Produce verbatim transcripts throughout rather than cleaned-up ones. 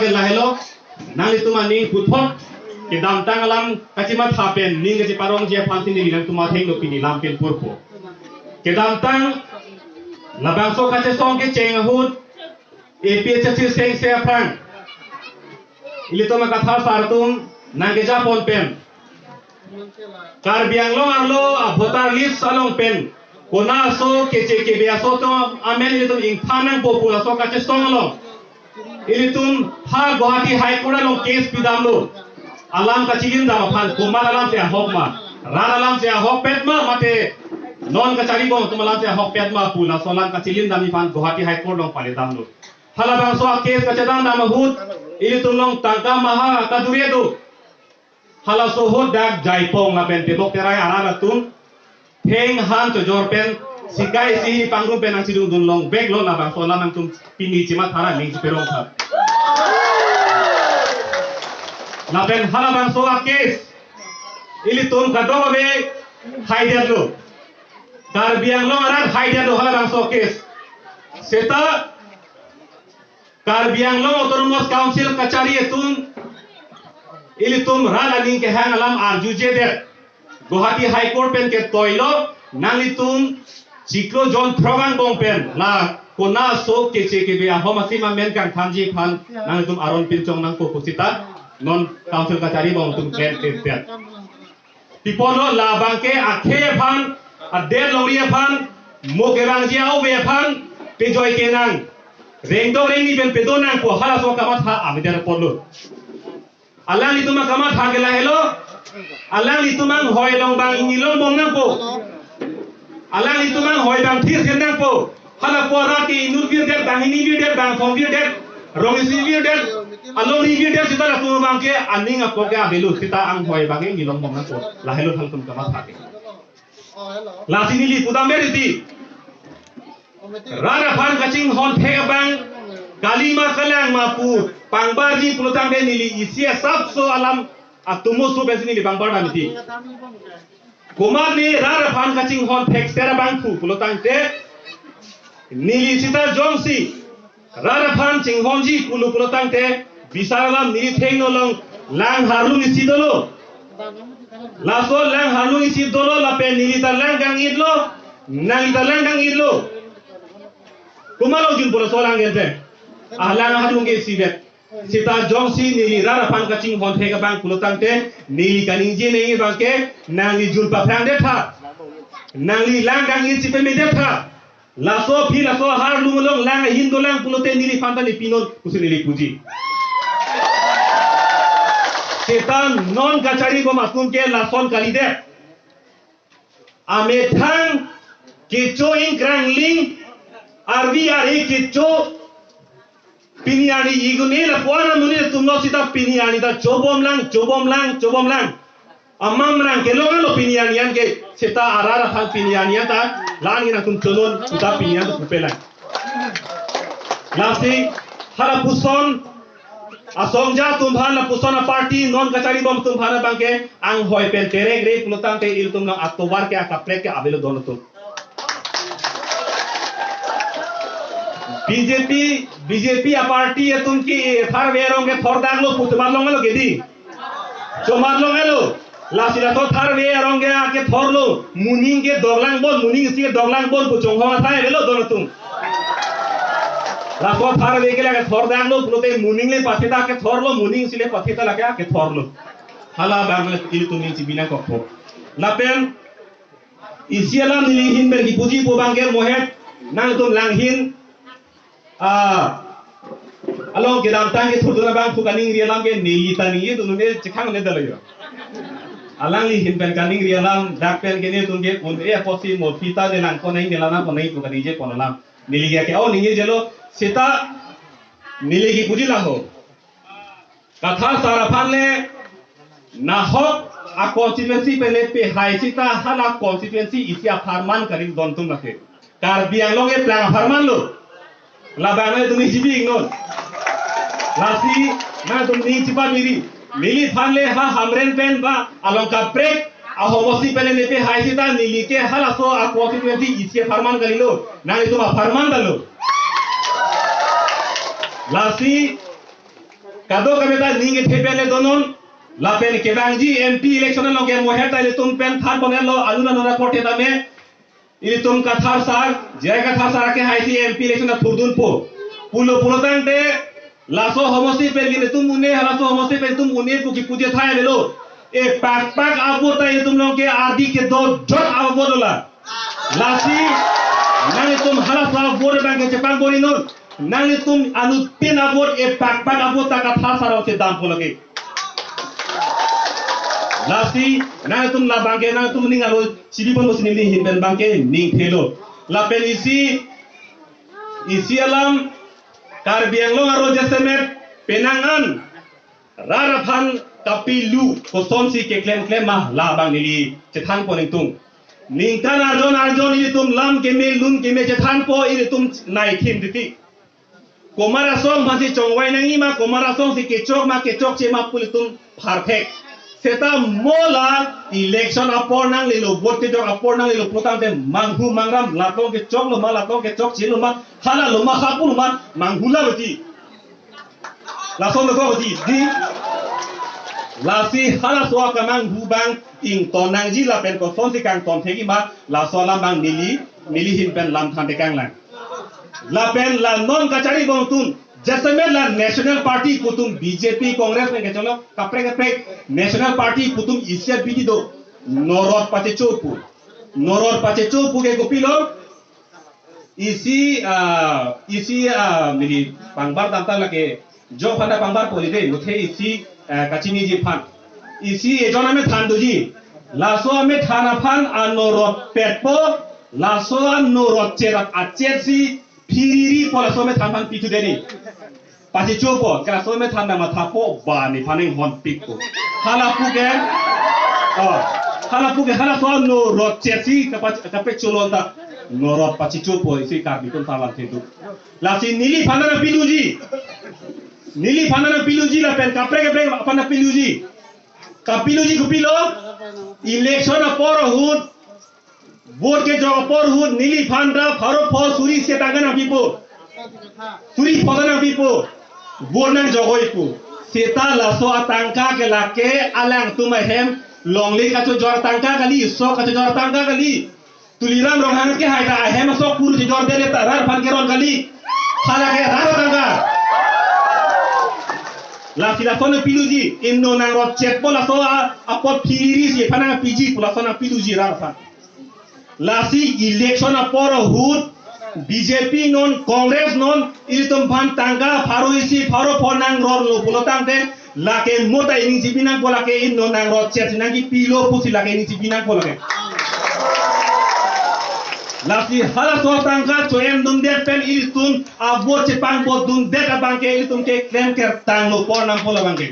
Lahelo, nanglitum aning puthot, kedamtang alam kachimatha pen, ning kachiparongji aphansi neli nangtum athengno pini lam pen purpo. Kedamtang, labangso kachesong kecheng ahut, A P H L C sengse aphrang, ilitum akathar sar atum nangkejapon pen, Karbi Anglong arlo a voter list along pen, kona aso keche kebe aso atum amen ilitum ingthan nangpo pu laso kachesong along, ilitum ha Guwahati High Court along case pidamlo. Alam kachilim dam aphan, komat alamsi ahok ma, rat alamsi ahokpet ma, mate non kacharibom atum alamsi ahokpet ma pu laso alam kachilim damji aphan Guwahati High Court along pale damlo. Halabangso a case kachedam dam ahut, ilitum along tangka maha kadure do. Halaso ahut dak Jaipong lapen Tebok Terai arat atum theng han chojor pen, sikai isi pangrum pen nangchedundun longveklo. Labangso alam nangtum pini chimatha ra ning chiperong tha. Lapen halabangso a case ilitum kadokave haidetlo. Karbi Anglong arat haidetlo halabangso a case. Seta Karbi Anglong Autonomous Council kachari atum, ilitum rat aning kehang alam arjujedet. Guwahati High Court pen ketoilo, nanglitum chiklo jon throk angbong pen, la kona aso keche kebe ahom asim amen kangthanji aphan nanglitum aron pinchong nangpo pu seta non council kachari bom atum klemklemdet. Pi apotlo, labangke akhei aphan, adet longri aphan, mo kevangji a-ove aphan pejoi kenang, rengdok rengni pen pedo nangpo, halaso kamatha avedet apotlo. Alanglitum akamatha ke lahelo, alanglitum anghoi along bang ingni longbom nangpo. Alanglitum anghoi bang thir thir nangpo. Hala pu arat ke inut virdet, banghini virdet, bangphong virdet, rong isi virdet, alongri virdet, seta latum abangke aning apot ke avelo, seta anghoi abangke ingni longbom nangpo. Lahelo halatum kamatha ke. Lasi neli pudamver isi. Rat aphan kachinghon thek abang kali ma kalang ma pu pangbarji pulotangte neli isi asapso alam atomo so pensi neli pangbar dam isi. Komatne rat aphan kachinghon thekser abang pu pulotangte, neli seta jongsi rat aphan chinghonji pulo pulotangte, bisar alam neli thengno along lang harlung isi dolo. Laso lang harlung isi dolo lapen neli ta lang kang-itlo, nangli ta lang kang-itlo. Komatlo jun pulo so lang gente. Ah, lang harlung ke isivet. Seta jongsi neli rat aphan kachinghon thek abang pulotangte, neli kaningje nangji abangke, nangli jun paphrangdet tha, nangli lang kang-it si pemedet tha. Laso aphi laso harlung along lang ahin dolang pulote neliphan ta nepinon pusi neli puji. Seta non kachari bom atum ke lason kalidet. Amethang kecho ingkrangling, arvi ari kecho pini arni igun e lapu-an amonit atumlo seta pini arni ta chobom lang, chobom lang, chobom lang. Amamrang kelong alo pini arni an ke, seta arat aphan pini arni an ta la-an ke nangtum chonon, seta pini an ta pupe lang. Lasi halapuson asongja atum aphan, lapuson aparty non kachari bom atum aphan abangke anghoi pen terek re pulotangte ilitum along atovar ke akaprek ke avelo don atum. B J P, B J P aparty atum ke tharve arong kethor danglo pu chomat longlo ke dei. Chomat longlo. Lasi laso tharve arong ke akethorlo, moning ke doklang bon, moning isi ke doklang bon pu chonghong athai avelo don atum. Laso tharve ke la kethor danglo pulote moning le pathe ta kethorlo, moning isi le pathe ta lake akethorlo. Halabang le ilitum ning chibi nangkokpo. Lapen isi alam neli ahin pen kipuji pu abangke mohet nangtum lang ahin, ah, along kedamtang kethurdun abang pu kaningri alam ke neli ta ningjedun un-e chekhang ne dalo yo. Alangli ahin pen kaningri alam dak pen ke netum ke un-e apotsi mo phi ta ne lang konai ne lang konai pu kaningje pon alam. Neli ke ke-o ningjelo seta neli kipuji lang ho. Kathar sar aphan le nahok a-constituency pen le pehai seta hala constituency isi apharman karing don atum lake. Karbi Anglong eplang apharman lo. Labang nangtum isi bi ingnon. Lasi nangtum ning chipamiri. Neliphan le ha Hamren pen ba along kaprek ahomos si pen le nepehai seta neli ke halaso a-constituency isi apharman kalilo. Nanglitum apharman ta lo. Lasi Kadokave ta ning kethe pen le donon, lapen kevangji M P election along ke moher ta ilitum pen than ponelo, alun alun akorte tame, ilitum Kathar sir, J I Kathar sir ke hai si M P election athurdunpo. Pulo pulo tangte, laso homosti pen ilitum un-e, halaso homosti pen ilitum un-e pu kipu je thai avelo. Epakpak avote ta ilitum along ke adi kedo jot avote lo la. Lasi, nanglitum halaso avote abang ke chepang borinon. Nanglitum anuttin avote, epakpak avote ta Kathar sir along si dampo lagi. Lasi, nanglitum labang ke, nanglitum ning alo, chibi pon bosi neli ahin pen abang ke ning thelo. Lapen isi, isi alam, Karbi Anglong aro jasemet, penang an, rat aphan kapilu kosonsi keklem klem ma labang neli chethan pon ingtung. Ningkan arjon arjon ilitum lam keme lun keme chethanpo, ilitum nai thim titi. Komat asong aphansi chongvai nangji ma, komat asong si kechok ma kechokche ma pu ilitum pharthek. Seta mo la election apor nanglelo, vote kejok apor nanglelo putangte manghu mangram, lat along kechoklo ma, lat along kechokchelo ma, halalo ma, hapulo ma, manghu la beti. Lason lo ko di, di. Lasi halaso akamanghu abang ington nangji lapen kosonsi kangton thekji ma, laso alam abang neli, neli ahin pen lam than tekang lang. Lapen la non kachari bongtun, jasemet la National Party pu atum B J P, Congress pen kecholo, kaprek kaprek, National Party pu atum isi abidi do, norot pachecho pu. Norot pachecho pu ke kopilo, isi, ah, isi, ah, mini pangbar damta lake, jo aphan ta pangbar poli de, muthe isi, ah, kachiniji aphan. Isi ejon amethan doji. Laso amethan aphan anorot petpo, laso anorot cherak achet si phiriri po laso amethan aphan pithu deni. Pachechopo, ke laso amethan ta mathapo, ba nephan inghonpikpo. Hala pu ke, oh, hala pu ke, halaso anorot chetsi kapa-, kapecholon ta. Norot pachechopo, isi Karbi atum thalang thendu. Lasi neliphan ta piluji. Neliphan ta piluji lapen kaprek kaprek aphan ta piluji. Kapiluji kopilo, election apor ahut, vote kejok apor ahut neliphan ta pharo pho suri isi atangka nangpipo. Suri pho ta nangpipo. Vote nangjokoi pu. Seta laso atangka ke lake alangtum ahem longle kachojor atangka kali, sok kachojor atangka kali. Tuliram Ronghang ke hai ta ahem asok puru chojor dele ta rat aphan keron kali. Hala ke rat atangka. Lasi lason piluji, inno nangrot chetpo laso a, apot phiriri si aphan nangpiji pu lason piluji rat aphan. Lasi election apor ahut B J P non, Congress non, ilitum aphan tangka pharo isi pharo pho nangrotlo pulo tangte, lake mo ta ining chibi nangpo, lake inno nangrot chet si nangkipilo pusi lake ining chibi nangpo lake. Lasi halaso atangka cho-en dundet pen ilitum avote chepang bot dundet abang ke ilitum ke klem kertanglo por nampo labang ke.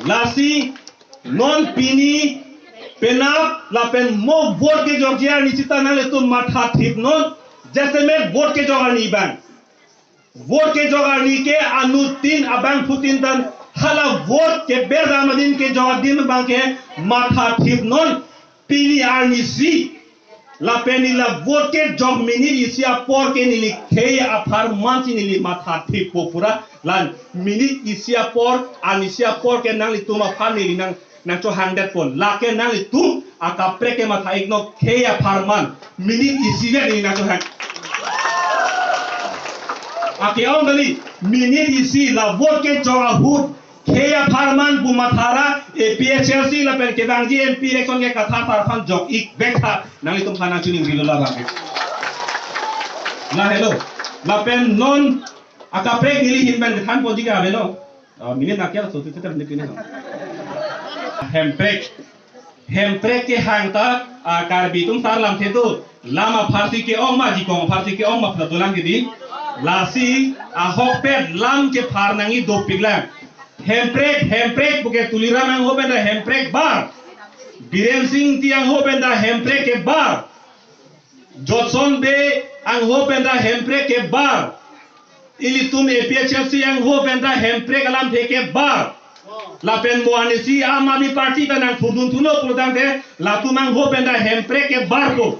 Lasi non pini penap lapen mo vote kejokji arni sita nanglitum mathathipnon, jasemet vote kejok arni abang. Vote kejok arni ke anuttin abangphutin ta hala vote keber dam adim kejok adim abang ke mathathipnon, pini arnisi. Lapen neli la vote kejok minute isi apor ke neli khei apharman si neli mathathippo pura, la minute isi apor, arnisi apor ke nanglitum aphan neli nang, nangchohangdetpo. Lake nanglitum akaprek ke matha-iknon, khei apharman minute isi le neli nangchohang. Ake-ong kali, minute isi la vote kejok ahut khei apharman pu mathara, A P H L C lapen kevangji M P election ke Kathar sir aphan jok-ik vek tha, nanglitum aphan nangchiningrilo labang ke. Lahelo, lapen non akaprek neli ahin pen kethan ponji ke avelo. Ah, minute na kya so tu ter ne pine. Hemprek. Hemprek kehang ta, ah, Karbi atum sar lamthe do. Lam apharsi ke-ong ma, jikong apharsi ke-ong ma pula dolang ke di. Lasi ahokpet lam kephar nangji dopik lang. Hemprek, Hemprek pu ke Tuliram angho pen ta Hemprek bar. Biren Singh Engti angho pen ta Hemprek ke bar. Jotson Bey angho pen ta Hemprek ke bar. Ilitum A P H L C angho pen ta Hemprek alamthe ke bar. Lapen mo arnisi Aam Aadmi Party ta nangthurdun thulo pulo tangte latum angho pen ta Hemprek ke barpo.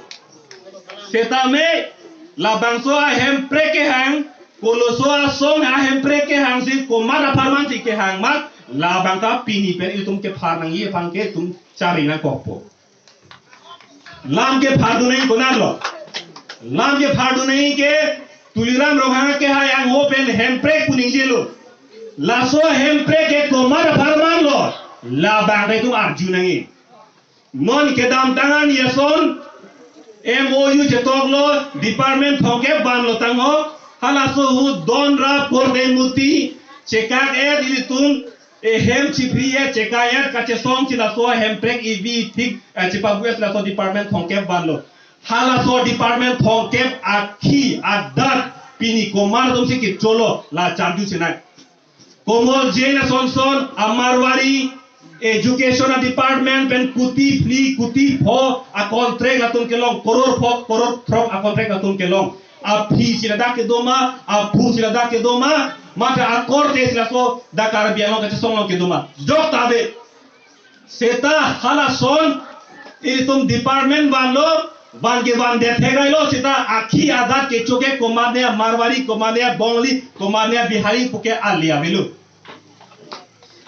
Setame labangso a-Hemprek kehang Koloso asong ahemprek kehang si komat apharman si kehang mat, labang ta pini pen itum kephar nangji aphan ke itum chari nangkokpo. Lam kephardun nangji konatlo? Lam kephardun nangji ke Tuliram Ronghang kehai angho pen hemprek pu ningjelo. Laso hemprek ke komat apharmanlo, labang ta itum arju nangji. Non kedamtang arni ason M O U chetoklo, department thomkep vanlo tangho. Halaso ahut don rap korde muti chekak-et, ilitum ehem chipri-et, chekak-et, kachesong si laso hemprek ivi thik, eh, chipabu-et si laso department thomkep vanlo. Halaso department thomkep akhi adat pini komat atum si kecholo, la charju sinai. Komol Jain asonson amarwari education a department pen kuti phli kuti pho a contract latum kelong, koror pho koror throk a contract latum kelong. Aphi si ladak kedo ma, aphu si ladak kedo ma, mate akorte si laso dak Karbi Anglong kachesong along kedo ma? Jok ta ave. Seta halason ilitum department vanlo, van ke van det thek railo, seta akhi adat kecho ke komatne Marwari, komatne Bongali, komatne Bihari puke ali avelo.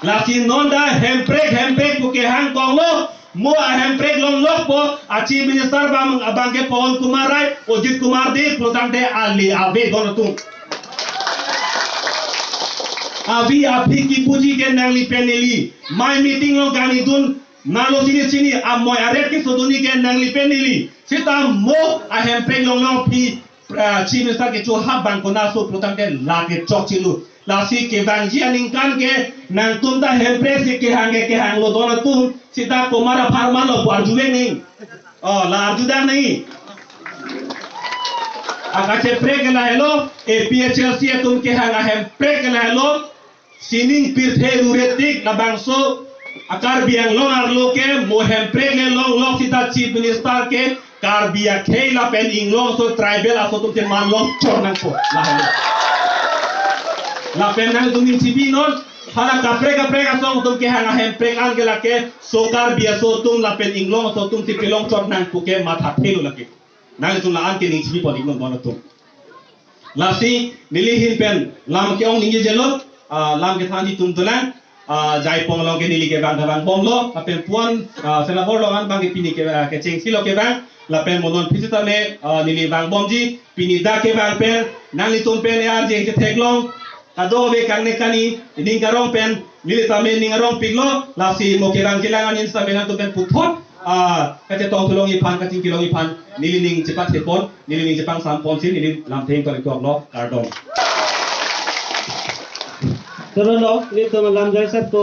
Lasi non ta hemprek hemprek puke hangkoklo, mo ahemprek longlokpo, a Chief Minister abang, abang ke Pawan Kumar Rai, Ajit Kumar Dey, pulotangte ali ave don atum. Avi aphi kipuji ke nangli pen neli mai meeting along kangnidun, nalo sini sini amoi aret kesodunji ke nangli pen neli. Seta mo ahemprek longlo aphi, ah, Chief Minister kecho hap abang konatso pulotangte lake chokchelo. Lasi kevangji aningkan ke nangtum ta hemprek si kehang ke kehanglo don atum, seta komat apharmanlo pu arjuvek nangji. Oh, la arjudam nangji. Akacheprek ke lahelo, A P H L C atum kehang ahemprek ke lahelo, sining pirthe rure tik labangso a Karbi Anglong arlo ke mo hemprek le longlok seta Chief Minister ke Karbi akhei lapen inglongso tribal aso atum ke man longchot nangpo. Lahelo. Lapen nangtum ning chibi non, hala kaprek kaprek asong atum kehang ahemprek an ke lake so Karbi aso atum lapen inglong aso atum si pelongchot nang puke mathathelo lake. Nangtum la-an ke ning chibi pon iknon don atum. Lasi neli ahin pen lam ke-ong ningjelo, ah, lam kethanji atum dolang, ah, Jaipong along ke neli kevang kevang bomlo, lapen puan, ah, Selabor along an abang ke pini ke, ah, kechengsi lo kevang, lapen mo non pisi tame, ah, neli vang bomji, pini dak kevang pen, nanglitum pen arje chetheklong, kadokave kangne kani, ning karong pen, neli tame ning arong piklo, lasi mo kevang kelang anin tame nangtum pen puthot, ah, kachetong thulongji aphan, kachingkilongji aphan, neli ning chepathepon, neli ning chepangsam ponsi, neli lamthe ingtoi koklo, kardom. Tolo lo, nelitum lam jai sat ko.